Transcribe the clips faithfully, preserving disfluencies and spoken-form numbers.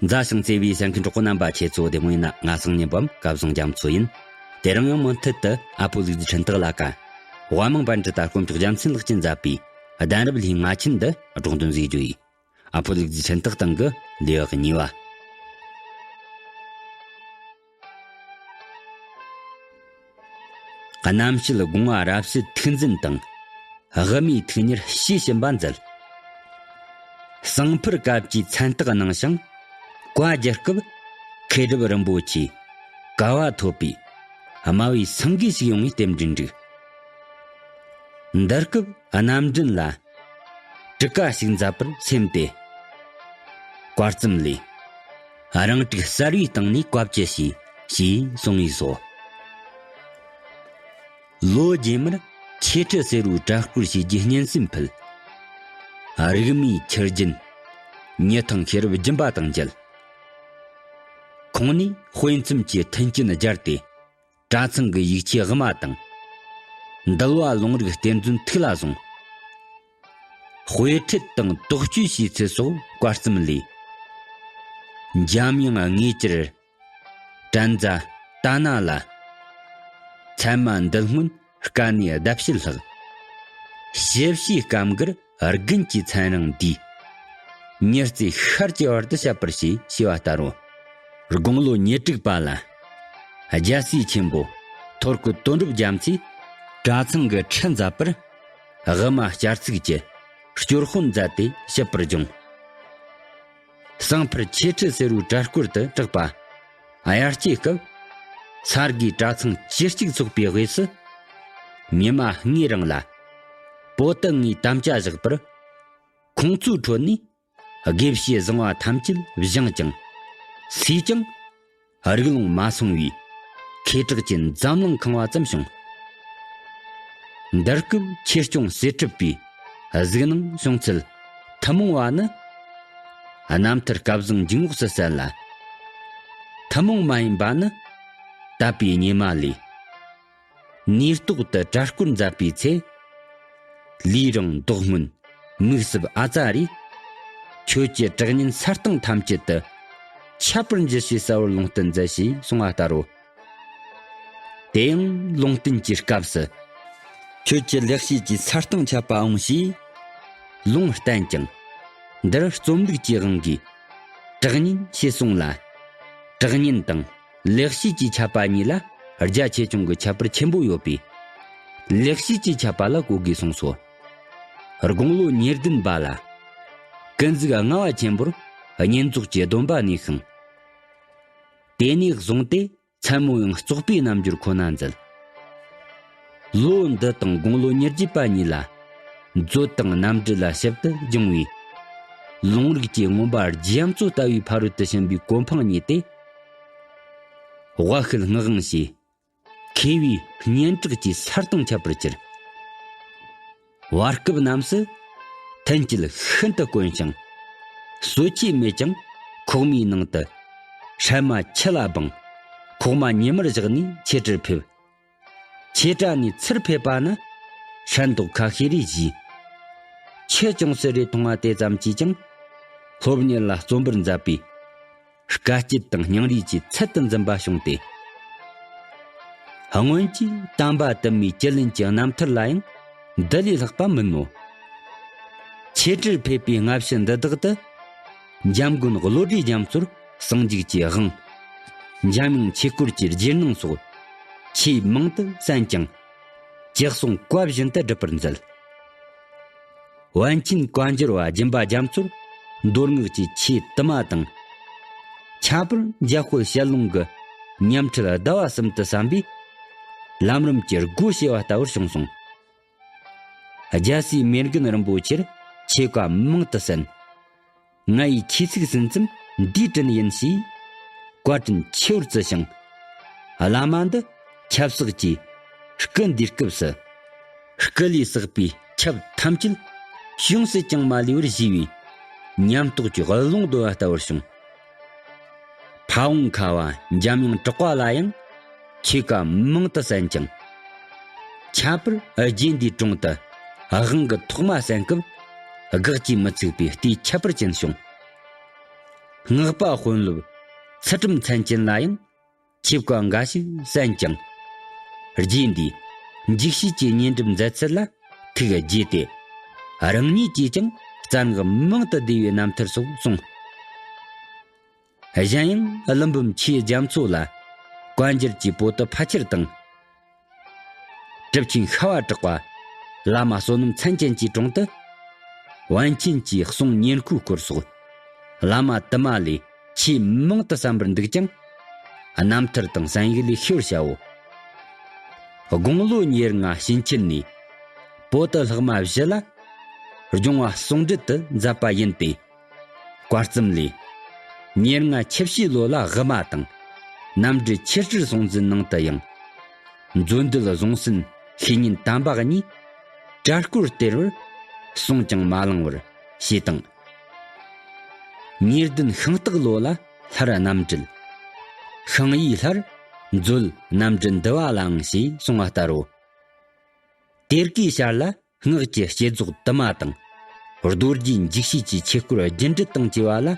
མཛའ་ཞིང་བརྩེ་བའི་གསན་མཁན་གྲོགས་པོ་རྣམ་པ་ཁྱེད་ཚོ་བདེ་མོ་ཡིན་ན། ང་སང་ཉིན་པའམ་སྐལ་བཟང་རྒྱ་མཚོ་ཡིན། དེ་རིང་ཡང་མུ་མཐུད་དུ་ཨ་ཕོ་ལུག་རྫི་འཕྲིན་སྟེགས་ལ་ཀ། དབའ་མང་པཎ་ཌི་ཏ་དཀོན་མཆོག་རྒྱལ་མཚན་ལགས་ཀྱིས་མཛད་པའི་གདན་རབས་ལྷའི་ང་ཆེན་འདི་སྒྲོག་འདོན་བཟོས་རྒྱུ་ཡིན། ཨ་ཕོ་ལུག་རྫི་འཕྲིན་སྟེགས་སྟེང་གི་ལེའུ་གཉིས་པ། རྣམ་བཤད་དགོངས་པ་རབ་གསལ་ཐུགས་འཛིན་དང་། དབུ་མའི་ཐུགས་གཉེར་ཤེས་བཞིན་པ་མཛད། ཟངས་ཕུར་བཀའ་བརྒྱུད་མཚན་རྟགས་གནང་ཞིང་། བཀའ་རྒྱ་སྐབས་མཁས་གྲུབ་རིན་པོ་ཆེ་བསྐལ་བ་ཐོབ་པའི་སྨྲ་བའི་སེང་གེ་ཞིག་ཡོང་བའི་རྟེན་འབྲེལ་འགྲིག། འདི་སྐབས་རྣམ་འདྲེན་ལ་གྲུ་ཁ་ཞིག་མཛད་པར་སེམས་ཏེ། བཀའ་ཙམ་ལས། རང་གྲུ་གསར་བའི་སྟེང་ནས་བཀའ་བཅད་ཞུས་ཞེས་གསུངས་པས་སོ། ལོ་རྗེས་མར་ཆོས་ཁྲི་སེ་རུའི་གྲྭ་སྐོར་བྱས་རྗེས་སྙན་སེང་ཕུལ། རིག་མའི་ཆུ་རྒྱུན། ཉི་ཐང་ཤེས་རབ་སྦྱིན་པ་དང་མཇལ། ཁོང་ནས་དཔེ་མཚོན་གྱི་མཐུན་རྐྱེན་སྦྱར་ཏེ། གྲྭ་ཚང་གི་ཡིག་ཆའི་དབུ་མ་དང་། འདུལ་བ་ལུང་རིགས་གཏེར་འཛིན་ཐུགས་ལ་བཟུང་། དཔེ་ཁྲིད་དང་དོགས་གཅོད་བྱས་ཚུལ་སོགས་བཀའ་ཙམ་ལས། འཇམ་དབྱངས་དངོས་གྱུར་དྲན་མཛའ་ཏཱ་ན་ལ། ཚད་མ་འདུལ་མངོན་དཀའ་གནད་ལྡབ་བཞི་ལྷག། ཞི་བྱེད་སྐབས་འགར་དགུན་གྱི་མཚན་རིང་འདུས། ཉི་རྩེ་ཤར་གྱི་བར་དུ་བཤད་པར་བྱས་ཞེས་པ་ལྟར་རོ། དགུང་ལོ་ཉེར་དྲུག་པ་ལ། རྒྱལ་སྲས་ཆེན་པོ་ཐོར་ཁུ་དོན་གྲུབ་རྒྱ་མཚོས་གྲྭ་ཚང་གི་ཁྲི་མཛད་པར། དབུ་མ་སྤྱར་ཚིགས་ཀྱི་སྐྱོར་དཔོན་མཛད་དེ་བཤད་པར་བྱུང་། ཟངས་ཕུར་ཆོས་ཁྲི་སེ་རུའི་གྲྭ་སྐོར་དུ་གྲགས་པ། དབྱར་སྐྱེས་སྐབས། ས་དགེའི་གྲྭ་ཚང་བཅུ་གཅིག་ཚོགས་པའི་དབུས་སུ། ཉི་མ་ལྔའི་རིང་ལ། པོ་ཏི་ལྔའི་དམ་བཅའ་བཞག་པར། ཁོང་ཚོའི་ཁྲོད་ནས། དགེ་བཤེས་བཟང་བ་ཐམས་ཅད་བཞེངས་ཀྱང་། སུས་ཀྱང་རིགས་ལུང་མ་སོང་བའི་ཁེ་གྲགས་ཀྱི་འཛམ་གླིང་ཁེངས་པ་ཙམ་བྱུང་། འདི་སྐབས་ཆོས་སྐྱོང་གསེར་ཁྲི་པའི་གཟིགས་སྣང་བྱུང་ཚུལ་ཐུན་མོང་བ་ནི། རྣམ་ཐར་སྐལ་བཟང་འཇུག་ངོགས་སུ་གསལ་ལ། ཐུན་མོང་མ་ཡིན་པ་ནི། དད་པའི་ཉི་མ་ལས། ནུས་རྟོག་ཏུ་གྲྭ་སྐོར་མཛད་པའི་ཚེ། ལུས་རང་མདོག་སྔོན། མིག་སྲིབ་ཨ་ཙ་རེ། ཁྱོད་ཀྱི་གྲགས་སྙན་ས་སྟེང་ཐམས་ཅད་དུ། ཁྱབ་པར་འགྱུར་ཞེས་གསལ་བར་ལུང་བསྟན་མཛད་ཞེས་གསུངས་པ་ལྟར་རོ། དེ་ཡང་ལུང་བསྟན་གྱི་སྐབས་སུ། ཁྱོད་ཀྱི་ལེགས་བཤད་ཀྱི་ས་སྟེང་ཁྱབ་པ་འོང་ཞེས་ལུང་བསྟན་ཀྱང་། འདིར་རྩོམ་ལུགས་ཀྱི་དབང་གིས་གྲགས་སྙན་ཞེས་གསུངས་ལ། གྲགས་སྙན་དང་། ལེགས་བཤད་ཀྱི་ཁྱབ་པ་གཉིས་ལ་རྒྱ་ཆེ་ཆུང་གི་ཁྱད་པར་ཆེན་པོ་ཡོད་པས། ལེགས་བཤད་ཀྱི་ཁྱབ་པ་ལ་གོ་དགོས་གསུངས་སོ། དགུང་ལོ་ཉེར་བདུན་པ་ལ། ཀུན་གཟིགས་ལྔ་པ་ཆེན་པོར་བསྙེན་རྫོགས་ཀྱི་སྡོམ་པ་གནང་ཞིང་། དེ་ནས་བཟུང་སྟེ་མཚན་མོ་ཡང་རྫོགས་པའི་རྣལ་འབྱོར་ཁོ་ན་མཛད། ལོ་འདི་དང་དགུང་ལོ་ཉེར་བརྒྱད་པ་གཉིས་ལ། མཛོད་དང་རྣམ་འགྲེལ་ལ་ཞིབ་ཏུ་སྦྱངས་པས། ལུང་རིགས་ཀྱི་མངོན་པ་རྒྱ་མཚོ་ལྟ་བུའི་ཕ་རོལ་ཏུ་ཕྱིན་པའི་གོ་འཕང་བརྙེས་ཏེ། དབའ་ཤུལ་ངག་དབང་ཞེས་མཁས་པའི་སྙན་གྲགས་ཀྱི་ས་སྟེང་ཁྱབ་པར་གྱུར། བར་སྐབས་རྣམས་སུ་མཐུན་རྐྱེན་ཤིན་ཏུ་དཀོན་ཞིང་། གསོལ་ཆས་མེད་ཀྱང་ཁོག་མའི་ནང་དུ་སྲན་མ་ཆུ་ལ་སྦངས། ཁོག་མ་ཉི་མར་བཞག་ནས་ཆོས་ཁྲིར་ཕེབས། ཆོས་གྲྭ་ནས་ཚུར་ཕེབས་པ་ན་སྲན་མདོག་ཁ་ཤས་རེ་བཞེས། ཆུ་ཅུང་ཟད་རེ་འཐུང་བ་དེ་ཙམ་གྱིས་ཀྱང་སློབ་གཉེར་ལ་བརྩོན་པར་མཛད་པས། དཀའ་སྤྱད་དང་སྙིང་རུས་ཀྱིས་ཚུལ་དུ་འཛིན་པ་བྱུང་སྟེ། སྔོན་གྱི་དམ་པ་དུ་མའི་ཅི་ལིན་གྱི་རྣམ་ཐར་ལ་ཡང་འདི་ལས་ལྷག་པ་མིན་ནོ། ཆོས་ཁྲིར་ཕེབས་པའི་སྔ་ཕྱི་འདི་དག་ཏུ། འཇམ་མགོན་བློ་གྲོས་རྒྱ་མཚོར་སངས་རྒྱས་ཀྱི་དབང་། འཇམ་དབྱངས་ཆོས་སྐོར་གྱི་རྗེས་གནང་སོགས་ཆོས་མང་དུ་གསན་ཀྱང་། ཅི་གསུང་བཀའ་བཞིན་དུ་སྒྲུབ་པར་མཛད། པཎ་ཆེན་བཀའ་འགྱུར་བ་སྦྱིན་པ་རྒྱ་མཚོར་མདོ་སྔགས་ཀྱི་ཆོས་དུ་མ་དང་། ཁྱད་པར་འཇམ་དཔལ་དཔྱད་ལུང་གི་ཉམས་ཁྲིད་ཟླ་བ་གསུམ་དུ་གསན་པས། ལམ་རིམ་གྱི་སྒོ་ཕྱེ་བ་ལྟ་བུར་བྱུང་སོང་། རྒྱལ་སྲས་མེས་དགུན་རིན་པོ་ཆེར་ཆོས་བཀའ་མང་དུ་གསན། ང་ཡི་ཆོས་ཚིག་ཟིན་ཙམ་འདིའི་དྲིན་ཡིན་ཞེས་བཀའ་དྲིན་ཆེ་བར་བརྩི་ཞིང་། བླ་མ་འདི་ཆབ་བསགས་ཀྱི་སྐུ་འདིའི་སྐབས་སུ། སྐུ་ལས་བསགས་པའི་ཆབ་ཐམས་ཅད་ཅུང་ཟད་ཀྱང་མ་ལུས་པར་ཞུས་པས། ཉམས་རྟོགས་ཀྱི་རླུང་རྡོལ་བ་ལྟ་བུར་བྱུང་། ཕ་བོང་ཁ་བ་འཇམ་དབྱངས་གྲགས་པ་ལ་ཡང་ཆོས་བཀའ་མང་དུ་གསན་ཅིང་། ཁྱད་པར་རྗེ་འདིའི་དྲུང་དུ་དབང་གི་ཐོག་མ་གསན་སྐབས་དགག་གིས་མི་ཚུགས་པའི་བལྟས་ཁྱད་པར་ཅན་བྱུང་། སྔགས་པ་དཔོན་སློབ་ཚུལ་ཁྲིམས་མཚན་ཅན་ལ་ཡང་ཆོས་བཀའ་འགའ་ཞིག་གསན་ཀྱང་། རྗེ་འདིས་འཇིགས་བྱེད་ཀྱི་ཉེ་འགྲུབ་མཛད་ཚུལ་ལ་ཐུགས་དགྱེས་ཏེ། རང་ཉིད་ཀྱིས་ཀྱང་རྩ་སྔགས་མང་དུ་བཟླས་པའི་རྣམ་ཐར་སོགས་གསུངས། གཞན་ཡང་ཀླུ་འབུམ་ཆོས་རྒྱ་མཚོ་ལ་བཀའ་འགྱུར་གྱི་པོ་ཏི་ཕལ་ཆེར་དང་། གྲུབ་ཆེན་ཤ་བ་གྲགས་པ། བླ་མ་བསོད་ནམས་མཚན་ཅན་གྱི་དྲུང་དུ། པཎ་ཆེན་གྱི་གསུང་ཉེར་མཁོའི་སྐོར་སོགས། བླ་མ་དུ་མ་ལས་ཆེས་མང་དུ་གསན་པར་འདུག་ཀྱང་། རྣམ་ཐར་དང་གསན་ཡིག་ལས་ཤེས་པར་བྱའོ། དགུང་ལོ་ཉེར་ལྔ་ཕྱིན་ཆད་ནས། པོ་ཏི་ལྷག་མ་བཞི་ལ། སྦྱོང་བ་ཟུང་འབྲེལ་དུ་མཛད་པ་ཡིན་ཏེ། བཀའ་གཙུག་ལས། ཉེར་ལྔ་ཆིག་བརྒྱད་ལོ་ལ་དབུ་མ་དང་། རྣམ་འགྲེལ་ཆོས་སྤྲུལ་གསུང་འཛིན་ནང་དུ་ཡང་། མཛོད་འདུལ་གཟུངས་སེན་ཤེས་ཉེན་དམ་པ་གཉིས། གྲྭ་སྐོར་སྟེར་བར་གསུང་ཀྱང་མ་བླངས་པར་ཞེས་དང་། ཉེར་བདུན་ཤིང་སྟག་ལོ་ལ་སླར་རྣམ་འགྲེལ། ཤིང་ཡོས་སླར་མཛོད་རྣམ་འགྲེལ་འདུལ་བ་ལའང་ཞེས་གསུངས་པ་ལྟར་རོ། དེ་གའི་ཞར་ལ། སྔགས་ཀྱི་བསྐྱེད་རྫོགས་དུ་མ་དང་། རྡོ་རྗེ་འཇིགས་བྱེད་ཀྱི་ཆོས་སྐོར་རྒྱུན་སྒྲིལ་དང་བཅས་པ་ལ་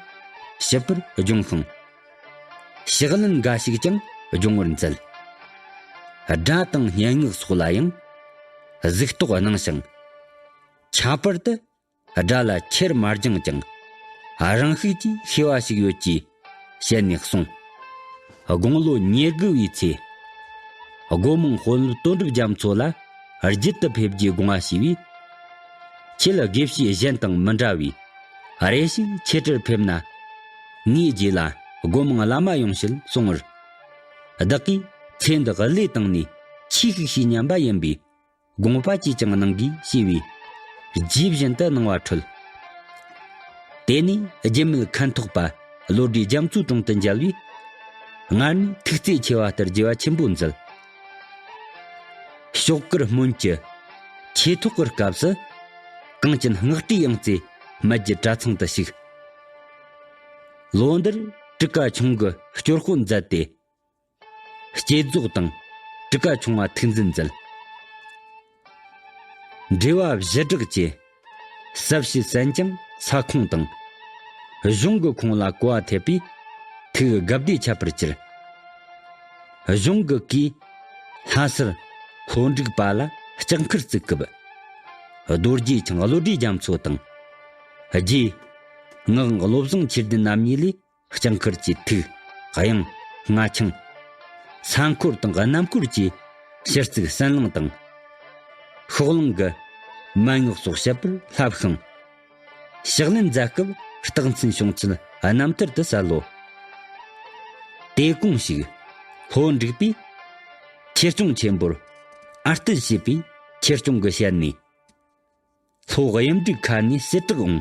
ཞིབ་པར་སྦྱོང་ཤིང་། ཕྱག་ལེན་འགའ་ཞིག་ཀྱང་སྦྱོང་བར་མཛད། སྒྲ་དང་སྙན་ངག་སོགས་ལ་ཡང་གཟིགས་རྟོག་གནང་ཞིང་། ཁྱད་པར་དུ་སྒྲ་ལ་ཆེར་མ་སྦྱངས་ཀྱང་རང་ཤུགས་ཀྱིས་ཤེས་པ་ཞིག་ཡོད་ཅེས་བཤད་ནས་གསུངས། དགུང་ལོ་ཉེར་དགུ་བའི་ཚེ། སྒོ་མང་དཔོན་སློབ་དོན་གྲུབ་རྒྱ་མཚོ་ལ་རྒྱུད་དུ་ཕེབས་རྒྱུའི་དགོངས་པ་ཞུས་པས། ཁྱེད་དགེ་བཤེས་གཞན་དང་མི་འདྲ་བས་རེ་ཞིག་ཁྱེད་རར་ཕེབས་ན། ངའི་རྗེས་ལ་སྒོ་མང་བླ་མ་ཡོང་ཞེས་གསུངས་པར། བདག་གིས་ཚེ་འདི་བློས་བཏང་ནས་ཆོས་ཤིག་ཤེས་སྙམ་པ་ཡིན་པས། དགོངས་པ་ཅིས་ཀྱང་གནང་གིས་ཞེས་པའི་རྗེ་བཞིན་དུ་གནང་བ་འཕྲོད། དེ་ནས་རྗེ་མེད་མཁན་ཐོག་པ་བློ་གྲོས་རྒྱ་མཚོའི་དྲུང་དུ་མཇལ་བས། སྔར་ནས་ཐུགས་བརྩེ་ཆེ་བ་ལྟར་བགྱི་བ་ཆེན་པོ་མཛད། ཕྱོགས་དཀར་སྨོན་གྱི་ཆོས་ཐོག་གི་སྐབས་སུ། གངས་ཅན་སྔགས་གྲྭའི་ཡང་རྩེ་སྨད་ཀྱི་གྲྭ་ཚང་དུ་ཞུགས། ལོ་འདིར་གྲུ་ཁ་ཆུང་གི་སྐྱོར་དཔོན་མཛད་དེ། བསྐྱེད་རྫོགས་དང་གྲུ་ཁ་ཆུང་བ་ཐུགས་འཛིན་མཛད། འགྲེལ་བ་བཞི་སྦྲགས་ཀྱི་ཟབ་བཤད་གསན་ཅིང་ས་ཁོངས་དང་གཞུང་གི་ཁོངས་ལ་གོ་བ་ཐེབས་པས་ཐུགས་དགའ་བདེ་ཁྱབ་པར་གྱུར། གཞུང་གི་བཀས་ལྷ་སར་ལྷོ་འབྲུག་པ་ལ་ལྕགས་མཁར་བརྩིགས་སྐབས། རྡོ་རྗེ་འཆང་བློ་གྲོས་རྒྱ་མཚོ་དང་། རྗེ་སྔགས་བློ་བཟང་ཆོས་ལྡན་རྣམ་གཉིས་ལས། ལྕགས་མཁར་གྱི་ཐིག་གཡང་། སྔ་ཆང་། ས་འཁོར་དང་གནམ་འཁོར་གྱི་ཕྱིར་ཚིག་གསན་བླང་དང་། ཤོག་ལངས་ཀྱི་མན་ངག་སོགས་བཤད་པར་བསླབས་ཤིང་། ཕྱག་ལེན་མཛད་སྐབས་རྟགས་མཚན་བྱུང་ཚུལ་རྣམ་ཐར་དུ་གསལ་ལོ། དེ་གོང་ཞིག་ལྷོ་འབྲུག་པས་ཆོས་སྐྱོང་ཆེན་པོར་ཨར་ཏི་ཞེས་པའི་ཆོས་སྐྱོང་གི་ཞལ་ནས། ལྷོ་གཡུ་འབྲུག་ཁ་ནས་གསེར་བྲག་འོང་།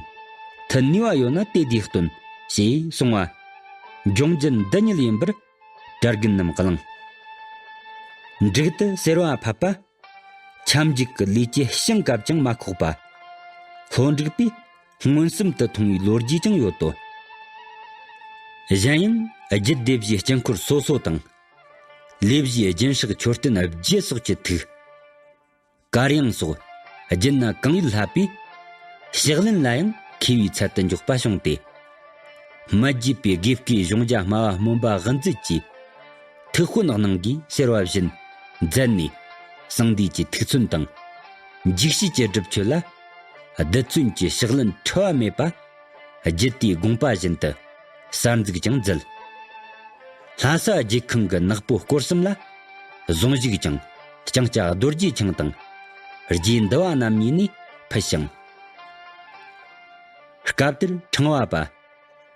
མཐུ་ནུས་པ་ཡོད་ན་དེ་དེ་སྟོན། ཞེས་གསུངས་པ། འབྱུང་རྒྱུན་འདི་ཉིད་ཡིན་པར་གྲྭ་རྒན་རྣམས་གླེང་། འབྲུག་ཏུ་སེར་བ་ཕབ་པ། ཁྱབ་འཇུག་གི་ལས་ཀྱི་ཞིང་སྐབས་ཀྱང་མ་ཁོག་པ། ལྷོ་འབྲུག་པས་མངོན་སུམ་དུ་མཐོང་བའི་ལོ་རྒྱུས་ཀྱང་ཡོད་དོ། གཞན་ཡང་རྒྱུད་སྡེ་བཞིའི་དཀྱིལ་འཁོར་སོ་སོ་དང་། ལས་བཞིའི་རྒྱུན་ཧྲག་མཆོད་རྟེན་བརྒྱད་སོགས་ཀྱི་ཐིག་དཀར་ཡང་སོགས་རྒྱུད་ན་གང་ཡོད་ལྷག་པས། ཕྱག་ལེན་ལ་ཡང་མཁས་པའི་ཚད་དུ་འཇོག་པ་བྱུང་སྟེ། མི་བརྗེད་པའི་དགེ་བསྐོས་གཞུང་བརྒྱ་སྨྲ་བ་སྨོན་པ་དབུ་མཛད་ཀྱིས། ཐུགས་དཔོན་གནང་གིས་སེར་བ་བཞིན་མཛད་ནས། གསང་འདུས་ཀྱི་ཐིག་ཚོན་དང་། འཇིགས་བྱེད་ཀྱི་སྒྲུབ་མཆོད་ལ། རྡུལ་ཚོན་གྱི་ཕྱག་ལེན་འཁྲུལ་བ་མེད་པ། རྒྱུད་སྡེའི་དགོངས་པ་བཞིན་དུ་གསར་འཛུགས་ཀྱང་མཛད། ལྷ་ས་རྒྱལ་ཁང་གི་ནག་པོ་སྐོར་གསུམ་ལ་གཟུངས་གཞུག་ཀྱང་ལྕང་སྐྱ་རྡོ་རྗེ་འཆང་དང་རྗེ་འདི་བ་རྣམ་གཉིས་ནས་ཕུལ་ཞིང་། སྐབས་དེར་ཕྲེང་བ་པ་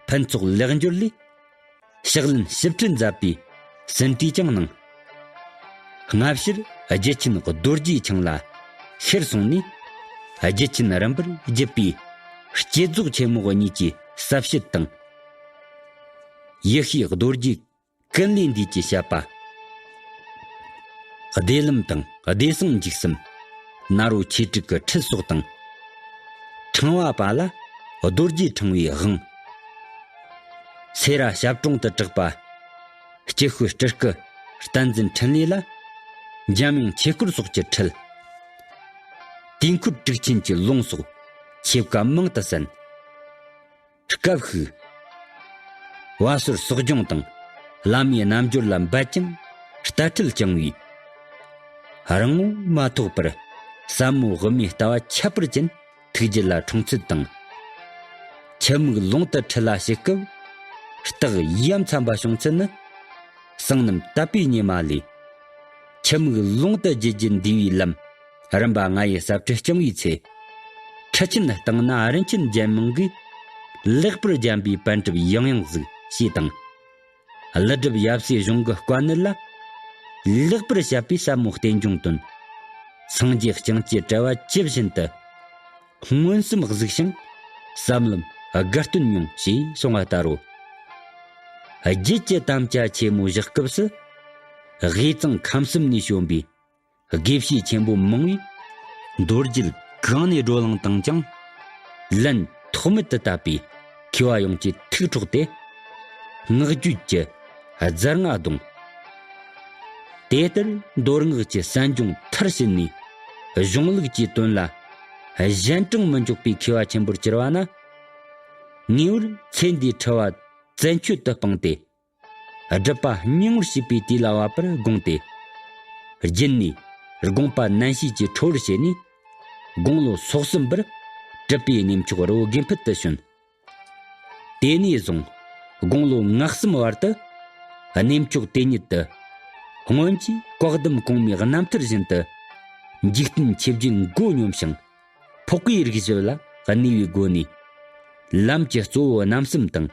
ཕུན་ཚོགས་ལེགས་འབྱོར་ལས་ཕྱག་ལེན་ཞིབ་ཁྲིད་མཛད་པའི་ཟིན་བྲིས་ཀྱང་གནང་། སྔ་ཕྱིར་རྗེ་ཆེན་རྡོ་རྗེ་འཆང་ལ་ཤར་སོང་ནས། རྗེ་ཆེན་རིམ་པར་བརྒྱུད་པའི་བསྐྱེད་རྫོགས་ཆེན་མོ་གཉིས་ཀྱི་ཟབ་བཤད་དང་། ཡེ་ཤེས་རྡོ་རྗེ་ཀུན་ལས་འདས་ཀྱི་བཤད་པ། བདེ་ལམ་དང་བདེ་གསང་འཇིགས་གསུམ། ནཱ་རོ་ཆོས་དྲུག་གི་ཁྲིད་སོགས་དང་། ཕྲེང་བ་པ་ལ་རྡོ་རྗེ་ཕྲེང་བའི་དབང་། སེ་ར་ཞབས་དྲུང་དུ་གྲགས་པ་སྐྱི་ཤོད་སྤྲུལ་སྐུ་བསྟན་འཛིན་འཕྲིན་ལས་ལ་འཇམ་དབྱངས་ཆོས་སྐོར་སོགས་ཀྱི་ཁྲིད། དུས་འཁོར་དྲུག་ཆེན་གྱི་ལུང་སོགས་ཆོས་བཀའ་མང་དུ་གསན། སྐབས་ཤིག་ བ་སོར་གསོག་སྦྱོང་དང་བླ་མའི་རྣལ་འབྱོར་ལ་འབད་ཅིང་ལྟ་ཁྲིད་བསྐྱངས་པས། རིང་མོ་མ་ཐོགས་པར་ཟབ་མོ་དབུ་མའི་ལྟ་བ་ཁྱད་པར་ཅན་ཐུགས་རྒྱུད་ལ་འཁྲུངས་ཚུལ་དང་། ཁྱི་མིག་ལུང་དུ་ཁྲིད་ལ་བྱེད་སྐབས་རྟགས་ཡ་མཚན་པ་བྱུང་ཚུལ་ནི། སང་ནམ་དད་པའི་ཉི་མ་ལས། ཁྱི་མིག་ལུང་དུ་བརྒྱུད་རྒྱུ་འདུས་པའི་ལམ་རིམ་པ་ལྔ་ཡི་ཟབ་ཁྲིད་བསྐྱངས་པའི་ཚེ། ཁྲི་ཆེན་སྟེང་ན་རིན་ཆེན་རྒྱལ་མོ་གིས་ལེགས་པར་བརྒྱན་པའི་པཎ་གྲུབ་ཡང་ཡང་གཟིགས་ཞེས་དང་། ཀླུ་སྒྲུབ་ཡབ་སྲས་གཞུང་གི་བཀའ་གནད་ལ་ལེགས་པར་བཤད་པའི་ཟབ་མོ་རྟེན་འབྱུང་དོན། སངས་རྒྱས་བསྐྱངས་ཀྱི་དཔྲལ་བ་ཇི་བཞིན་དུ། མངོན་སུམ་གཟིགས་ཤིང་བསམ་ལམ་དགའ་སྟོན་མྱོང་ཞེས་གསུངས་པ་ལྟར་རོ། རྒྱུད་ཀྱི་དམ་བཅའ་ཆེན་མོ་བཞག་སྐབས་སུ། དབུས་གཙང་ཁམས་གསུམ་ནས་བྱོན་པའི་དགེ་བཤེས་ཆེན་པོ་མང་བོས་མདོ་རྒྱུད་གང་ནས་བགྲོ་གླེང་བཏང་ཀྱང་། ལན་ཐོགས་མེད་དུ་བཏབ་པས་མཁས་པ་ཡོངས་ཀྱི་ཐུགས་འཕྲོག་སྟེ། སྔགས་རྒྱུད་ཀྱི་རྫ་རྔ་བརྡུངས། དེ་ལྟར་མདོ་སྔགས་ཀྱི་གསན་སྦྱོང་མཐར་ཕྱིན་ནས་གཞུང་ལུགས་ཀྱི་དོན་ལ་གཞན་དྲིང་མི་འཇོག་པའི་མཁས་པ་ཆེན་པོར་གྱུར་པ་ན། ངེས་པར་ཚེ་འདིའི་འཁྲི་བ་བཙན་ཆོད་དུ་སྤངས་ཏེ། སྒྲུབ་པ་སྙིང་པོར་བྱེད་པའི་དུས་ལ་བབ་པར་དགོངས་ཏེ། རྒྱུད་ནས་དགོངས་པ་ནན་བྱེད་ཀྱི་ཁྲོ་བོར་བྱས་ནས། དགུང་ལོ་སོ་གསུམ་པར་གྲུབ་པའི་གནས་མཆོག་རི་བོ་དགེ་འཕེལ་དུ་བྱོན། དེ་ནས་བཟུང་དགུང་ལོ་ང་གསུམ་བར་དུ་གནས་མཆོག་དེ་ཉིད་དུ་སྔོན་གྱི་བཀའ་གདམས་གོང་མའི་རྣམ་ཐར་བཞིན་དུ་འཇིག་རྟེན་ཆོས་བརྒྱུད་མགོ་སྙོམས་ཤིང་། འཕགས་པའི་རིགས་བཞི་ལ་གནས་པའི་སྒོ་ནས། ལམ་གྱི་གཙོ་བོ་རྣམ་གསུམ་དང་།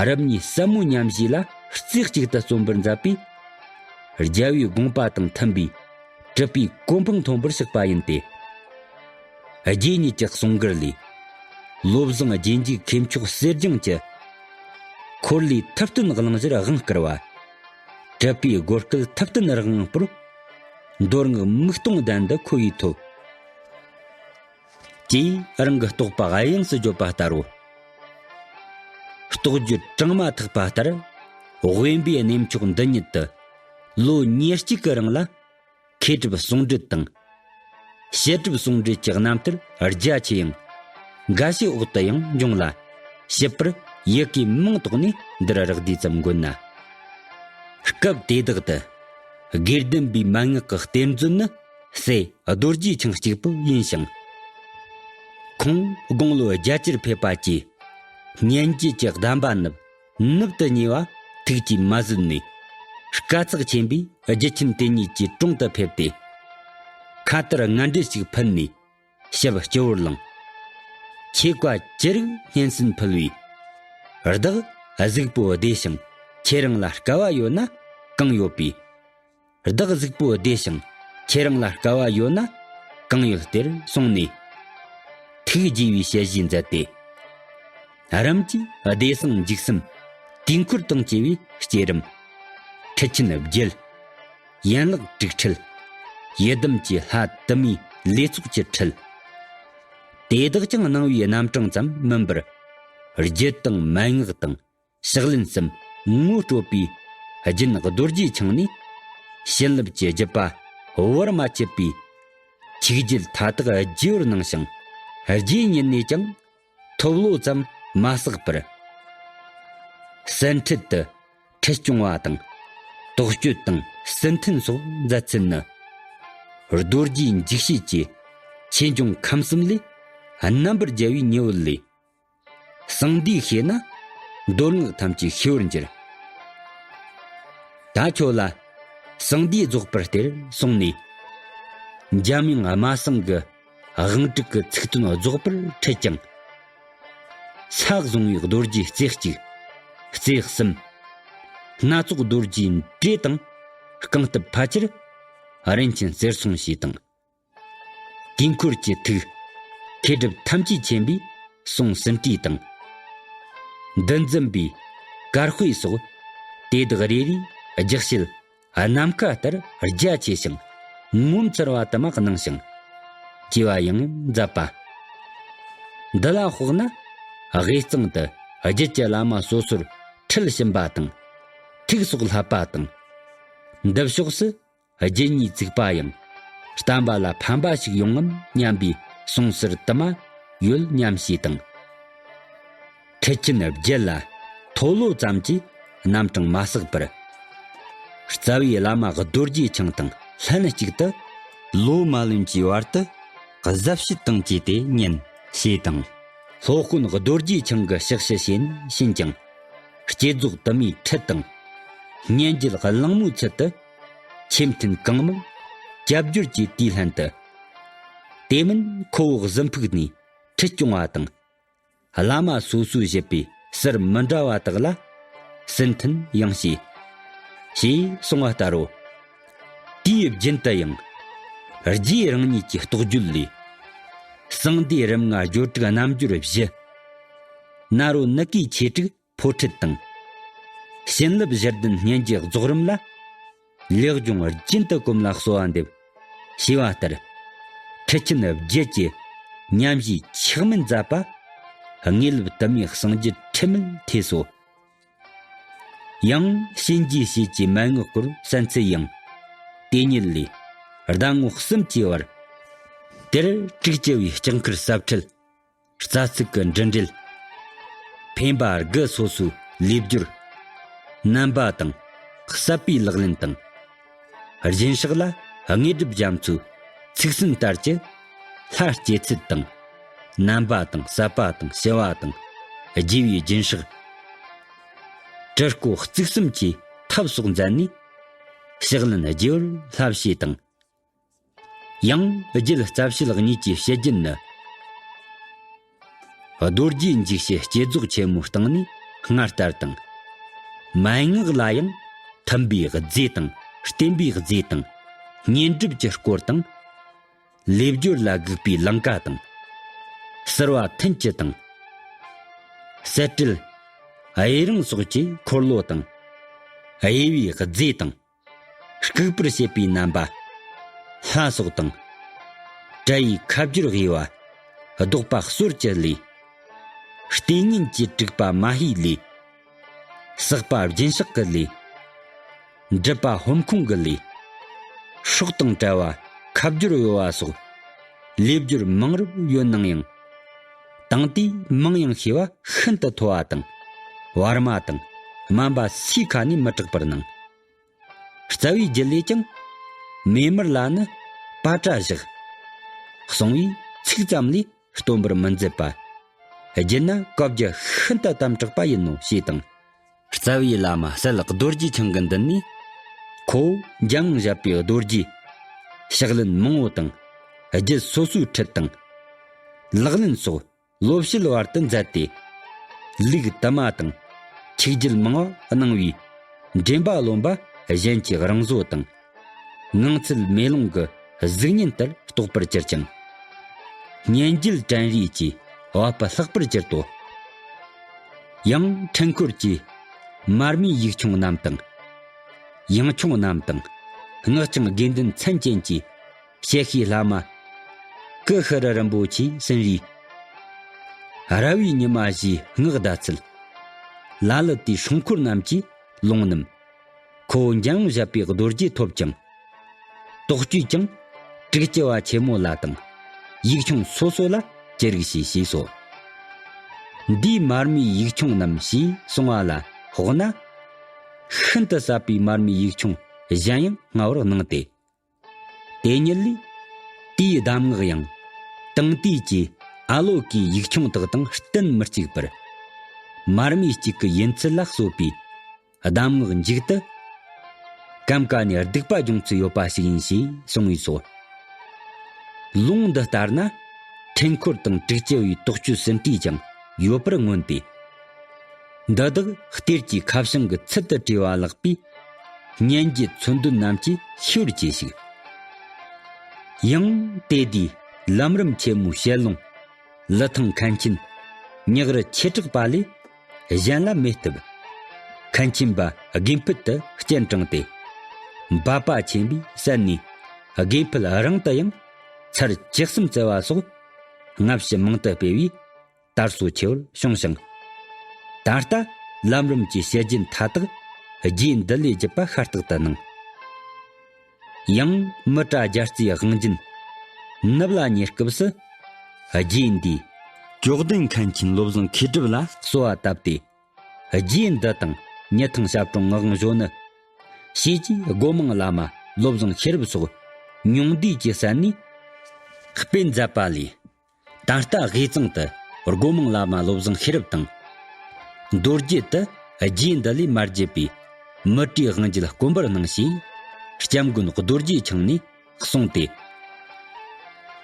རབ་གཉིས་ཟབ་མོའི་ཉམས་བཞེས་ལ་རྩེ་གཅིག་ཏུ་བརྩོན་པར་མཛད་པས། རྒྱལ་བའི་དགོངས་པ་དང་མཐུན་པའི་གྲུབ་པའི་གོ་འཕང་ཐོན་པར་གཤེགས་པ་ཡིན་ཏེ། རྗེ་ཉིད་ཀྱི་གསུང་མགུར་ལས། བློ་བཟང་རྗེས་འཇུག་མཁས་མཆོག་གསེར་སྦྱངས་ཀྱི། འཁོར་ལོའི་ཐུབ་བསྟན་གླེང་གཞིར་དབང་བསྐུར་བ། གྲུབ་པའི་སྒོ་སྐལ་ཐུབ་བསྟན་རང་དབང་པོར། མདོ་སྔགས་མིག་སྟོང་ལྡན་དུ་ཁོ་བོས་ཐོབ། ཅེས་རང་གི་རྟོགས་པ་དབྱངས་སུ་བརྗོད་པ་ལྟར་རོ། རྟོགས་བརྗོད་གྲངས་མ་ཐག་པ་ལྟར། དབེན་པའི་གནས་མཆོག་འདི་ཉིད་དུ། ལོ་ཉེར་གཅིག་གི་རིང་ལ། མཁས་གྲུབ་ཟུང་འབྲེལ་དང་། བཤད་སྒྲུབ་ཟུང་འབྲེལ་གྱི་རྣམ་ཐར་རྒྱ་ཆེ་ཡང་། འགའ་ཤས་འོག་ཏུ་ཡང་འབྱུང་ལ། ཞིབ་པར་ཡི་གེ་མིང་ཐོག་ནས་འདིར་རག་བསྡུས་ཙམ་འགོད་ན། སྐབས་དེ་དག་ཏུ། དགེ་ལྡན་པའི་མན་ངག་གི་གཏེར་མཛོད་ནི། སྲས་རྡོ་རྗེ་འཆང་གཅིག་པུ་ཡིན་ཞིང་། ཁོང་དགུང་ལོ་བརྒྱད་ཅུར་ཕེབས་པ་གྱིས། སྙན་བརྒྱུད་ཀྱི་གདམས་པ་ནུབ། ནུབ་ཏུ་ཉེ་བ་ཐུགས་ཀྱིས་མ་བཟོད་ནས། དཀའ་ཚེགས་ཆེན་པོས་རྒྱུད་ཆེན་དེ་ཉིད་ཀྱི་དྲུང་དུ་ཕེབས་ཏེ། ཁ་ཏར་ལྔ་འབྲེལ་ཞིག་ཕུལ་ནས་ཞབས་སྤྱི་བོར་བླངས། ཆོས་བཀའ་ཅི་རིགས་སྙན་གསན་ཕུལ་བས། བདག་གཟུགས་པོ་བདེ་ཞིང་ཁྱེད་རང་ལ་དཀའ་བ་ཡོད་ན་གང་ཡོད་པས། བདག་གཟུགས་པོ་བདེ་ཞིང་ཁྱེད་རང་ལ་དཀའ་བ་ཡོད་ན་གང་ཡོད་སྟེར་གསུངས་ནས། ཐུགས་དགྱེས་པའི་ཞལ་བཞེས་མཛད་དེ། རིམ་གྱིས་བདེ་གསང་འཇིགས་གསུམ་དུས་འཁོར་དང་བཅས་པའི་བསྐྱེད་རིམ། ཁྲིད་ཆེན་བརྒྱད། ཡན་ལག་དྲུག་ཁྲིད། ཡི་དམ་གྱི་ལྷ་དུ་མའི་ལས་ཚོགས་ཀྱི་ཁྲིད། དེ་དག་ཀྱང་སྣང་བའི་རྣམ་གྲངས་ཙམ་མིན་པར། རྒྱུད་དང་མན་ངག་དང་། ཕྱག་ལེན་གསུམ་ངོ་སྤྲོད་པའི་རྒྱུན་རྡོ་རྗེ་འཆང་ནས། བྱིན་རླབས་ཀྱི་བརྒྱུད་པ་བར་མ་ཆད་པའི་ཆོས་བརྒྱུད་མཐའ་དག་རྒྱས་པར་གནང་ཞིང་། རྗེ་ཉིད་ནས་ཀྱང་ཐོབ་བློ་ཙམ་མ་བསགས་པར། གསན་འཕྲིན་དུ་ཁྲིད་སྐྱོང་བ་དང་། དོགས་གཅོད་དང་སེམས་མཐུན་སོགས་མཛད་ཚུལ་ནི། རྡོ་རྗེ་འཇིགས་བྱེད་ཀྱི་ཆོས་འབྱུང་ཁམས་གསུམ་ལས་རྣམ་པར་རྒྱལ་བའི་ཉི་འོད་ལས། གསང་འདུས་ཤེས་ན་མདོ་སྔགས་ཐམས་ཅད་ཤེས་པར་འགྱུར། ད་ཁྱོད་ལ་གསང་འདུས་རྫོགས་པར་སྟེར་གསུངས་ནས། འཇམ་དབྱངས་སྨྲ་སེང་གི་དབང་དྲུག་གི་ཚིག་དོན་རྫོགས་པར་ཁྲིད་ཅིང་། ས་གཟུང་བའི་རྡོ་རྗེ་རྩེ་གཅིག་རྩེ་གསུམ། སྣ་ཚོགས་རྡོ་རྗེའི་འགྲོས་དང་རྐང་སྟབས་ཕལ་ཆེར་རིན་ཆེན་གསེར་སྲུང་ཞེས་དང་། དུས་འཁོར་གྱི་ཐུགས་མཁས་གྲུབ་ཐམས་ཅད་མཁྱེན་པའི་གསུང་ཟིན་བྲིས་དང་། འདི་འཛིན་པའི་དཀར་དཔེ་སོགས་དེ་དག་རེ་རེའི་རྒྱགས་བཤད་ནམ་མཁའ་ལྟར་རྒྱ་ཆེ་ཞིང་ངོ་མཚར་བ་དུ་མ་གནང་ཞིང་། བཅས་པ་ཡང་མཛད་པ། འདི་ལ་དཔག་ན་དབུས་གཙང་དུ་རྒྱུད་ཀྱི་བླ་མ་སོ་སོར་ཁྲིད་བྱིན་པ་དང་། ཐུགས་སྲོག་བསླབ་པ་དང་། འདི་ཕྱོགས་སུ། རྒྱུད་གཉིས་བཙུགས་པ་ཡང་བསྟན་པ་ལ་ཕན་པ་ཞིག་ཡོང་ངམ་སྙམ་པའི་གསུང་ཟུར་དུ་མ་ཡོད་སྙམ་ཞེས་དང་། ཁྲིད་ཆེན་བརྒྱད་ལ་ མཐོལ་ལོ་ཙམ་གྱིས་རྣམ་གྲངས་མ་བསགས་པར། རྩ་བའི་བླ་མ་རྡོ་རྗེ་འཆང་དང་ལྷན་ཅིག་ཏུ་ལོ་མ་ལོན་གྱི་བར་དུ་གཟབ་བྱེད་དང་བཅས་ཏེ་ཉན་ཞེས་དང་། སློབ་དཔོན་རྡོ་རྗེ་འཆང་གི་ཕྱག་ཕྱི་ཞེན་ཕྱིན་ཀྱང་། བསྐྱེད་རྫོགས་དུ་མའི་ཁྲིད་དང་། སྙན་བརྒྱུད་གླེང་མོའི་ཚུལ་དུ་ཆེས་མཐུན་གང་མང་སྐྱབས་བཅོལ་གྱི་དུས་ལྷན་དུ། དེ་མིན་ཁོ་བོ་གཟིམ་ཕུག་ནས་ཁྲིད་སྐྱོང་བ་དང་། བླ་མ་སོ་སོས་བཞེད་པའི་ཟུར་མི་འདྲ་བ་དག་ལ་སུན་འཐེན་ཡང་བྱས། ཞེས་གསུངས་པ་ལྟར་རོ། དུས་རྒྱུན་དུ་ཡང་རྗེ་རང་ཉིད་ཀྱི་རྟོགས་བརྗོད་ལས། གསང་བདེ་རིམ་ལྔ་སྦྱོར་དྲུག་རྣལ་འབྱོར་བཞི། ནཱ་རོ་ནུ་ཀའི་ཆོས་དྲུག་ཕོ་ཁྲིད་དང་། བྱིན་རླབས་བཞི་ལྡན་སྙན་བརྒྱུད་རྫོགས་རིམ་ལ། ལེགས་སྦྱོང་རྒྱུན་དུ་གོམས་ལ་གསོལ་བ་འདེབས། ཞེས་པ་ལྟར། ཁྲིད་ཆེན་བརྒྱད་ཀྱི་ཉམས་བཞེས་ཆག་མེད་མཛད་པ། དངོས་སློབ་དུ་མའི་གསང་རྒྱུད་འཁྲུལ་མེད་ཐེ་སོ། ཡང་གཤིན་རྗེའི་གཤེད་ཀྱི་མན་ངག་སྐོར་གསན་ཚུལ་ཡང་། དེ་ཉིད་ལས་ཟླ་ངོ་གསུམ་གྱི་བར། དེར་དྲུག་ཅུ་བའི་ལྕགས་མཁར་ཟབ་ཁྲིད། རྩ་ཚིག་གི་འབྲུ་འགྲེལ། འཕེན་པ་དགུ་སོ་སོའི་ལས་སྦྱོར། བསྣན་པ་དང་ཟབ་པའི་ལག་ལེན་དང་། སྦྱིན་སྲེག་ལ་དངོས་གྲུབ་རྒྱ་མཚོའི་ཚིག་སྲིན་ལྟར་གྱི་ལྷ་སྐྱེད་ཚུལ་དང་། བསྣན་པ་དང་ཟབ་པ་དང་ཞི་བ་དང་རྒྱས་པའི་སྦྱིན་སྲེག། དྲི་སྐོར་གཙིགས་གསུམ་གྱི་ཐབས་སོགས་མཛད་ནས། ཕྱག་ལེན་རྒྱས་པར་བསླབ་བྱས་དང་། ཡང་རྒྱུད་རྩ་བཤད་གཉིས་ཀྱི་བཤད་རྒྱུན་ནི། རྡོ་རྗེ་འཇིགས་བྱེད་བསྐྱེད་རྫོགས་ཆེན་མོའི་སྟེང་ནས་སྔར་ལྟར་དང་། མན་ངག་ལ་ཡང་མཐུན་པའི་རྫས་དང་བརྟེན་པའི་རྫས་དང་བསྙེན་སྒྲུབ་ཀྱི་སྐོར་དང་། ལས་སྦྱོར་ལ་དགུག་པའི་ལིང་ག་དང་། བསིལ་བ་ཐུན་གྱི་དང་། གསད་བཀྲུ་གཡེ་རིང་སོགས་ཀྱི་འཁོར་ལོ་དང་། གཡས་པའི་རྫས་དང་། སྐུགས་པར་བྱེད་པའི་རྣམ་པ། ལྷ་སོགས་དང་། དྲ་ཡི་ཁ་བསྒྱུར་དབྱེ་བ། བཟློག་པ་གསོར་གྱི་ལས། ལྟས་ངན་གྱི་དྲུག་པ་མ་ཧེའི་ལས། བསགས་པ་སྦྱིན་སྲེག་གི་ལས། སྒྲིབ་པ་ཧོམ་ཁུང་གི་ལས། སྲོག་དང་བྲལ་བ་ཁ་བསྒྱུར་གཡོ་བ་སོགས། ལས་སྦྱོར་མང་རབ་ཡོད་ནང་ཡང་། དང་དེའི་མིང་ཡང་ཤེས་པ་ཤིན་ཏུ་མཐོ་བ་དང་། བར་མ་དང་སྨན་པ་སའི་ཁ་ནས་མི་གྲགས་པར་སྣང་། རྩ་བའི་རྒྱུད་ལས་ཀྱང་། མེ་མར་ལ་ནི་པ་ཏྲ་བཞག་གསུང་བའི་ཚིག་ཙམ་ལས་སྟོན་པར་མི་མཛད་པ། རྒྱུད་ན་བཀའ་བརྒྱུད་ཤིན་ཏུ་དམ་དྲག་པ་ཡིན་ནོ་ཞེས་དང་། རྩ་བའི་བླ་མ་སྲས་རྡོ་རྗེ་འཆང་གི་མདུན་ནས། ཁོ་བོ་འཇམ་དབྱངས་བཞད་པའི་རྡོ་རྗེའི་ཕྱག་ལེན་མང་པོ་དང་། རྒྱུད་སོ་སོའི་ཁྲིད་དང་། ལག་ལེན་སོགས། སློབ་བྱེད་བར་དུ་མཛད་དེ། ལུགས་དུ་མ་དང་ཆིག་བརྒྱུད་མང་བ་གནང་བས། འདྲེན་པ་རློམ་པ་གཞན་གྱི་རང་བཟོ་དང་། ངང་ཚུལ་མེ་ལོང་གི་གཟུགས་བརྙན་ལྟར་རྟོགས་པར་གྱུར་ཅིང་། སྙན་བརྒྱུད་དྲན་རེག་གི་བ་སྤུ་ལྷག་པར་གྱུར་ཏོ། ཡང་འཕྲུལ་འཁོར་གྱི་མར་མེའི་ཡིག་ཆུང་རྣམས་དང་། ཡང་ཆུང་རྣམས་དང་། སྔགས་འཆང་དགེ་འདུན་མཚན་ཅན་གྱི་ཞལ་ཤེས་བླ་མ། ཀུ་ཤུ་རི་རིན་པོ་ཆེའི་གསུང་རིགས། ར་བའི་ཉི་མ་བཞིའི་སྔགས་བཟླ་ཚུལ། ལ་ལུ་ཏའི་སྲུང་འཁོར་རྣམས་ཀྱི་ལུང་རྣམས། ཁོ་བོ་འཇམ་དབྱངས་བཞད་པའི་རྡོ་རྗེས་ཐོབ་ཅིང་། དོགས་གཅོད་ཀྱང་དྲུག་ཅུ་པ་ཆེན་མོ་ལ་དང་། ཡིག་ཆུང་སོ་སོ་ལ་ཅི་རིགས་ཤེས་ཞེས་སོ། འདིའི་མར་མེའི་ཡིག་ཆུང་རྣམས་ཞེས་གསུངས་པ་ལ་དཔགས་ན། ཤིན་ཏུ་ཟབ་པའི་མར་མེའི་ཡིག་ཆུང་གཞན་ཡང་ལྔ་བར་སྣང་སྟེ། དེ་ཉིད་ལས་དེའི་གདམས་ངག་ཡང་དེང་དུས་ཀྱི་ཨ་ལོ་ཀའི་ཡིག་ཆུང་དག་དང་གཏན་མི་གཅིག་པར། མར་མེ་གཅིག་གི་ཡིན་ཚུལ་ལ་སོགས་པའི་གདམས་ངག་མཇུག་ཏུ་ཀམ་ཀ་ནས་སྡིག་པ་སྦྱོང་ཚུལ་ཡོད་པ་ཞིག་ཡིན་ཞེས་གསུངས་པས་སོ། ལུང་འདི་ལྟར་ན་འཕྲུལ་འཁོར་དང་དྲུག་ཅུ་པའི་དོགས་གཅོད་ཟིན་བྲིས་ཀྱང་ཡོད་པར་མངོན་ཏེ། འདི་དག་གཏེར་གྱི་ཁ་བྱང་གི་ཚུལ་དུ་བྲིས་པ་ལགས་པས། སྙན་བརྒྱུད་མཚོན་དོན་རྣམས་ཀྱིས་ཤེས་པར་གྱིས་ཤིག་ཡང་དེ་དུས་ལམ་རིམ་ཆེན་མོའི་ཞལ་ལུང་ལི་ཐང་མཁན་ཆེན་ཉག་རི་ཆོས་གྲགས་པ་ལས་གཞན་ལ་མེད་སྟབས། མཁན་ཆེན་པ་དགེ་འཕེལ་དུ་སྤྱན་དྲངས་ཏེ། འབད་པ་ཆེན་པོས་གསན་ནས་དགེ་འཕེལ་རང་དུ་ཡང་ཚར་བཅུ་གསུམ་བསྩལ་བ་སོགས་སྔ་ཕྱི་མང་དུ་སྤེལ་བས། དར་སྲོལ་ཆེ་བར་བྱུང་ཞིང་། ད་ལྟ་ལམ་རིམ་གྱི་བཤད་རྒྱུན་མཐའ་དག་རྗེ་འདི་ལས་བརྒྱུད་པ་ཤ་སྟག་ཏུ་སྣང་། ཡང་མི་ཏྲ་རྒྱལ་རྩེའི་དབང་རྒྱུན་ནུབ་ལ་ཉེ་སྐབས་སུ། རྗེ་འདིས་ཅོག་ལྡན་མཁན་ཆེན་བློ་བཟང་མཁས་གྲུབ་ལ་གསོལ་བ་བཏབ་སྟེ། རྗེ་འདི་དང་མྱི་ཐང་ཞབས་དྲུང་ངག་དབང་གཞོན་ནུ། ཞེས་ཀྱིས་སྒོ་མང་བླ་མ་བློ་བཟང་ཤེས་རབ་སོགས་ཉུང་བསྡུས་ཀྱི་ས་ནས་སྤེལ་མཛད་པ་ལས། ད་ལྟ་དབུས་གཙང་དུ་སྒོ་མང་བླ་མ་བློ་བཟང་ཤེས་རབ་དང་། མདོ་རྒྱུད་དུ་རྗེ་འདི་ལས་མ་བརྒྱུད་པའི་མུ་གྲའི་དབང་རྒྱུད་དཀོན་པར་སྣང་ཞེས་སྐྱབས་མགོན་རྡོ་རྗེ་འཆང་ནས་གསུངས་ཏེ།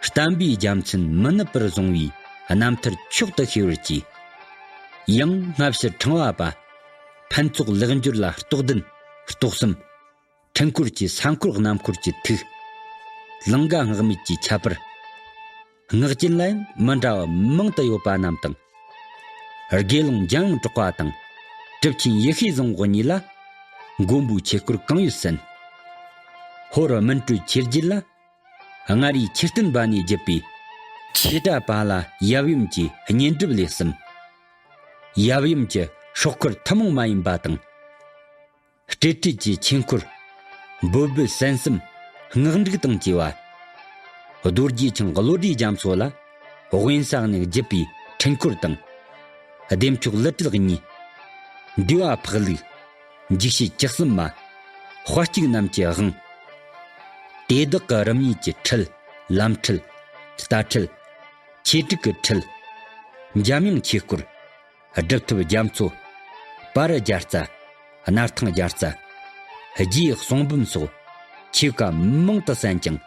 བསྟན་པའི་རྒྱལ་མཚན་མི་ནུབ་པར་བཟུང་བའི་རྣམ་ཐར་མཆོག་ཏུ་ཤེས་པར་གྱིས། ཡང་སྔ་ཕྱིར་ཕྲེང་བ་པ་ཕུན་ཚོགས་ལེགས་འབྱོར་ལ་རྟོགས་ལྡན་རྟོགས་གསུམ། འཕྲུལ་འཁོར་གྱི་ས་འཁོར་གནམ་འཁོར་གྱི་ཐིག་ལང་ཀ་སྔགས་མེད་ཀྱི་ཁྱད་པར། སྔགས་རྒྱུད་ལ་ཡང་མི་འདྲ་བ་མང་དུ་ཡོད་པ་རྣམས་དང་། དགེ་སློང་འཇམ་དབྱངས་གྲགས་པ་དང་གྲུབ་ཆེན་ཡེ་ཤེས་བཟང་པོ་གཉིས་ལ་མགོན་པོའི་ཆོས་སྐོར་གང་ཡོད་གསན། ཧོར་སྨིན་གྲོལ་ཆོས་རྒྱུད་ལ་མངའ་རིས་ཆོས་སྟོན་པ་ནས་བརྒྱུད་པའི་ཆོས་གྲྭ་པ་ལ་ཡབ་ཡུམ་གྱི་བསྙེན་སྒྲུབ་ལས་གསུམ། ཡབ་ཡུམ་གྱི་སྲོག་འཁོར་ཐུན་མོང་མ་ཡིན་པ་དང་། སྤྲོས་བྲལ་གྱི་ཆོས་འཁོར། འབོད་སྦུལ་གསན་གསུམ། སྔགས་འབྲུག་དང་བཅས་པ། རྡོ་རྗེ་འཆང་བློ་གྲོས་རྒྱ་མཚོ་ལ་དབེན་ས་ནས་བརྒྱུད་པའི་འཕྲུལ་འཁོར་དང་། བདེ་མཆོག་ཀླུ་བྲལ་གཉིས། འདུས་པ་འཕགས་ལུགས། འཇིགས་བྱེད་བཅུ་གསུམ་མ། དཔའ་གཅིག་རྣམས་ཀྱི་དབང་། དེ་དག་གི་རིམ་གཉིས་ཀྱི་ཁྲིད། ལམ་ཁྲིད། རྟ་ཁྲིད། ཆོས་དྲུག་གི་ཁྲིད། འཇམ་དབྱངས་ཆོས་སྐོར། སྒྲུབ་ཐབས་རྒྱ་མཚོ། པར་རྒྱ་རྩ། སྣར་ཐང་རྒྱ་རྩ། རྗེའི་གསུང་འབུམ་སོགས་ཆོས་བཀའ་མང་དུ་གསན་ཅིང་།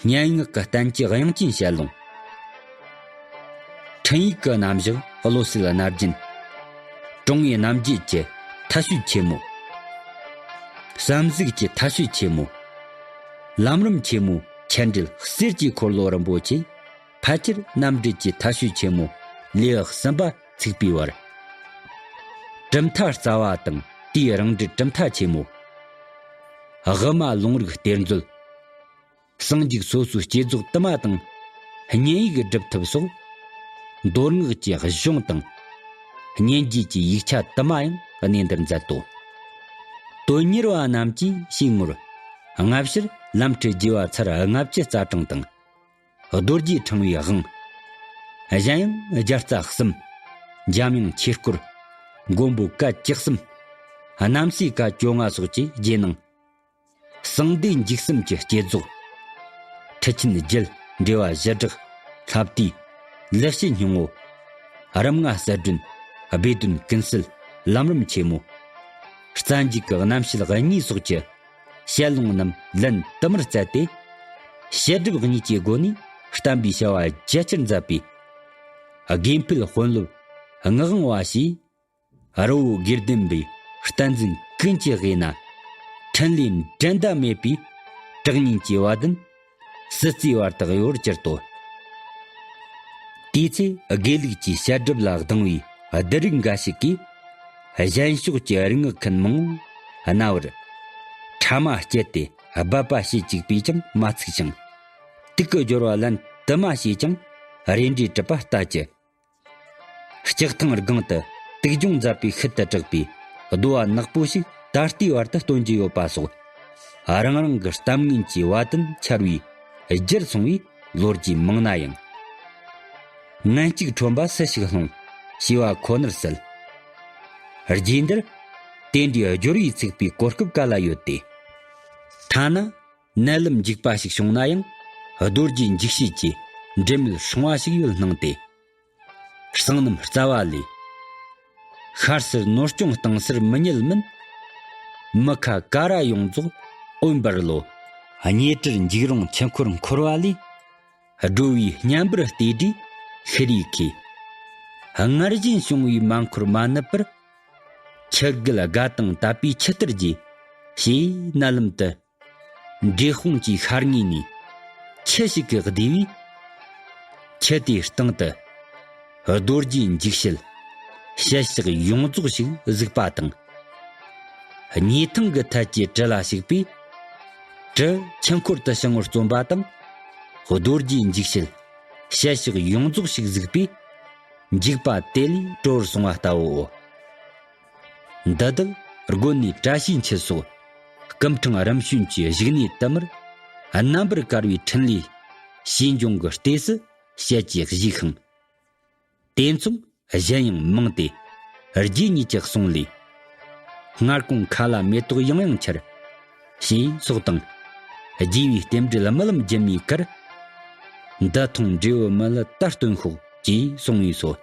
སྙན་ངག་གི་བསྟན་བཅོས་དབྱངས་ཅན་ཞལ་ལུང་། འཕྲིན་ཡིག་གི་རྣམ་གཞག་བློ་གསལ་རྣ་རྒྱན། དྲུང་ངེ་རྣམ་འབྱེད་ཀྱི་མཐའ་དཔྱོད་ཆེན་མོ། བསམ་གཟིགས་ཀྱི་མཐའ་དཔྱོད་ཆེན་མོ། ལམ་རིམ་ཆེན་མོ་མཆན་འགྲེལ་གསེར་གྱི་འཁོར་ལོ་རིན་པོ་ཆེ། ཕལ་ཆེར་རྣམ་འགྲེལ་གྱི་མཐའ་དཔྱོད་ཆེན་མོ་ལེའུ་གསུམ་པ་ཚུགས་པའི་བར། གྲུབ་མཐའ་རྩ་བ་དང་དེའི་རང་འགྲེལ་གྲུབ་མཐའ་ཆེན་མོ། དབུ་མ་ལུང་རིགས་གཏེར་མཛོད། སངས་རྒྱས་སོ་སོའི་བསྐྱེད་རྫོགས་དུ་མ་དང་། བསྙེན་ཡིག་སྒྲུབ་ཐབས་སོགས། མདོ་སྔགས་ཀྱི་གཞུང་དང་། བསྙེན་རྒྱུད་ཀྱི་ཡིག་ཆ་དུ་མ་ཡང་གནས་འདིར་མཛད་དོ། དོན་གཉེར་བ་རྣམས་ཀྱིས་ཤེས་ངོར། སྔ་ཕྱིར་ལམ་ཁྲིད་རྒྱས་པ་ཚར་ལྔ་བཅུ་རྩ་གྲངས་དང་། རྡོ་རྗེ་ཕྲེང་བའི་དབང་། གཞན་ཡང་རྒྱ་རྩ་གསུམ། འཇམ་དབྱངས་ཆོས་སྐོར། མགོན་པོའི་བཀའ་བཅུ་གསུམ། རྣམ་སྲས་བཀའ་བཅོ་ལྔ་སོགས་ཀྱི་རྗེས་གནང་། གསང་བདེ་འཇིགས་གསུམ་གྱི་བསྐྱེད་རྫོགས། ཁྲིད་ཆེན་རྒྱུད་འགྲེལ་བ་བཞི་སྦྲགས། ལྷ་བསྡུས། ལེགས་བཤད་སྙིང་པོ། རིམ་ལྔ་གསལ་སྒྲོན། སྦས་དོན་ཀུན་གསལ། ལམ་རིམ་ཆེན་མོ། རྩ་འཇུག་གི་རྣམ་བཤད་གཉིས་སོགས་ཀྱི་ཞལ་ལུང་རྣམས་ལན་དུ་མར་བསྩལ་ཏེ། བཤད་སྒྲུབ་གཉིས་ཀྱི་སྒོ་ནས་བསྟན་པའི་བྱ་བ་རྒྱ་ཆེར་མཛད་པའི་དགེ་འཕེལ་དཔོན་སློབ་ངག་དབང་བ་ཞེས། རི་བོ་དགེ་ལྡན་པའི་བསྟན་འཛིན་ཀུན་གྱི་དབུས་ན། འཕྲིན་ལས་འགྲན་ཟླ་མེད་པའི་གྲགས་སྙན་གྱི་བ་དན་སྲིད་རྩེའི་བར་དུ་གཡོ་བར་གྱུར་ཏོ། དེའི་ཚེ་དགེ་ལུགས་ཀྱི་བཤད་སྒྲུབ་ལ་སྡང་བའི་སྡུད་རིགས་འགའ་ཞིག་གིས་གཞན་ཕྱོགས་ཀྱི་རིག་སྔགས་མཁན་མང་པོ་རྣ་བར་ཕྲ་མ་བསྐྱལ་ཏེ་སྦད་པ་བྱེད་བཅུག་པས་ཀྱང་མ་ཚིག་ཅིང་། དུག་གི་སྦྱོར་བ་ལན་དུ་མ་བྱས་ཀྱང་རེ་འདྲའི་གྲུབ་པ་ལྟ་ཅི། ལྕགས་ཐང་སྒང་དུ་དུག་སྦྱོང་མཛད་པའི་ཤུལ་དུ་གྲགས་པའི་རྡོ་བ་ནག་པོ་ཞིག་ད་ལྟའི་བར་དུ་སྟོན་རྒྱུ་ཡོད་པ་སོགས། རང་རང་གི་གཏམ་ངན་གྱི་བ་དན་འཆར་བའི་རྒྱུར་སོང་བའི་ལོ་རྒྱུས་མང་ན་ཡང་། ངན་གཅིག་ཁྲོན་པ་སུ་ཞིག་སློང་ཞེས་པ་ཁོ་ནར་གསལ། རྗེས་འདིར་དེ་འདྲའི་སྦྱོར་བའི་ཚིག་པའི་གོ་སྐབས་ག་ལ་ཡོད་དེ། ཐ་ན་མནལ་ལམ་འཇིགས་པ་ཞིག་བྱུང་ན་ཡང་རྡོ་རྗེ་འཇིགས་བྱེད་ཀྱི་འབྲེལ་མེད་སྲུང་བ་ཞིག་ཡོད་སྣང་སྟེ། གསང་རྣམ་རྩ་བ་ལས། ཤར་སེར་ནོར་སྐྱོང་སྟེང་སེར་མི་ཉལ་མིན། མི་ཁ་ཀ་ར་ཡོངས་རྫོགས་འོད་འབར་ལོ། གཉེར་གྲུར་འཇིགས་རུང་ཆུ་འཁོར་འཁོར་བ་ལས། སྒྲོལ་བའི་བསྙེན་པར་བལྟས་དུས་ཤི་རིའི་ཁའི། སྔར་བཞིན་བྱུང་བའི་མ་འཁོར་མ་ནུབ་པར། ཆུ་རྒལ་དགའ་དང་དད་པའི་ཆུ་གཏེར་རྗེས། ཞེས་མནལ་ལམ་དུ། འབྲས་སྤུངས་ཀྱི་ཤར་ངོས་ནས་ཆུ་ཞིག་གིས་བདས་པས། ཆུ་དེའི་སྟེང་དུ་རྡོ་རྗེ་འཇིགས་བྱེད་ཞལ་ཕྱག་ཡོངས་རྫོགས་ཤིག་གཟིགས་པ་དང་། གཉེ་ཐང་གི་ཐད་ཀྱི་གྲུ་ལ་ཞུགས་པས། གྲུ་ཆུ་འཁོར་དུ་བྱང་བར་བརྩོན་པ་དང་། རྡོ་རྗེ་འཇིགས་བྱེད་ཞལ་ཕྱག་ཡོངས་རྫོགས་ཤིག་གཟིགས་པས། འཇིགས་པ་དེ་ལས་གྲོལ་བར་སོང་བ་ལྟ་བུའོ། འདི་དག་དགོན་ནས་བཀྲ་ཤིས་འཁྱིལ་སོགས་སྐུ་ཕྲེང་རིམ་བྱོན་གྱི་བཞུགས་གནས་དུ་མར་རྣམ་པར་དཀར་བའི་འཕྲིན་ལས་ཞིང་སྦྱོང་གི་ལྟས་སུ་བཤད་ཀྱི་གཞིག་ཤིང་། དེ་མཚུངས་གཞན་ཡང་མང་སྟེ། རྗེ་ཉིད་ཀྱི་གསུང་ལས། སྔར་གོང་ཁ་ལ་མེ་ཏོག་ཡང་ཡང་འཆར། ཞེས་སོགས་དང་། རྒྱས་པའི་རྟེན་འབྲེལ་རྨི་ལམ་བརྒྱུད་མའི་ཁར། འདི་མཐོང་འབྲས་བུ་མི་ལ་ད་སྟོན་ཤོག་ཅེས་གསུངས་པས་སོ།